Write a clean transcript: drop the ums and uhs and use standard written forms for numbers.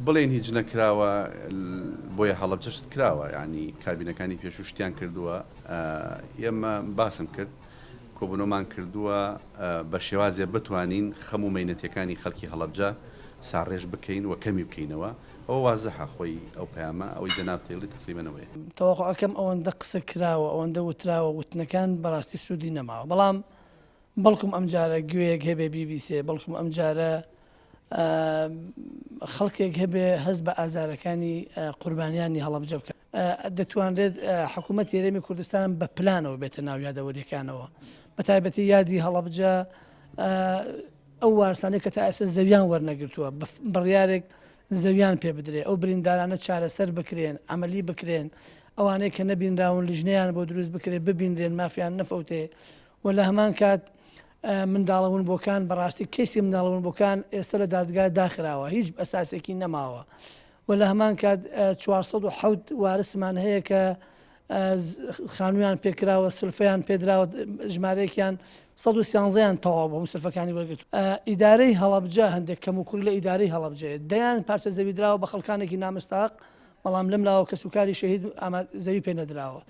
بڵێین هیچ نەکراوە بۆیە هەڵەبجە شت کراوە یانی کابینەکانی پێشوو شتیان کردووە ئێمە باسم کرد کۆبوونەوەمان کردووە بە شێوازێ بتوانین خەم و مەینەتیەکانی خەلکی هەڵەبجە ساڕێژ بکەین و کەمی بکەینەوە ئەوە وازحە خۆی ئەو پەیامە ئەوەی جەنابت ئەیڵی تەقریبەن ئەوەیە. تەوەقوعەکەم ئەوەندە قسە کراوە ئەوەندە وتراوە وتنەکان بەڕاستی سوودی نەماوە بەڵام بەڵکم ئەمجارە گوێیەک هەبێ بیبیسێ بەڵکم ئەمجارە خەڵکێک هەبێ هەست بە ئازارەکانی قوربانیانی هەڵەبجە بکات. دەتوانرێت حکوومەتی هەرێمی کوردستان بە پلانەوە بێتە ناو یادەوەریەکانەوە بە تایبەتی یادی هەڵەبجە ئەو وارسانەی کە تا ئێستا زەویان وەرنەگرتووە بڕیارێک زەویان پێ بدرێ ئەو بریندارانە چارەسەر بکرێن عملی بکرێن ئەوانەی کە نەبینراون لیژنەیان بۆ دروست بکرێت ببینرێن مافیان نەفەوتێ و لە هەمان کات منداڵە ونبووەکان بەڕاستی کەیسی منداڵە ونبووەکان ئێستا لە دادگا داخراوە هیچ ئەساسێکی نەماوە و لە هەمان کات 407 وارسمان هەیە کە خانوویان پێکراوە سلفەیان پێدراوە ژمارەیەکیان 113یان تەواو بوو سلفەکانی وەرگرت ئیدارەی هەڵەبجە هەندێک کەموکوڕی لە ئیدارەی هەڵەبجەیە دەیان پارچە زەوی دراوە بە خەڵکانێکی نامستاق بەڵام لەم لاوە کەسوکاری شەهید زەوی پێ نەدراوە.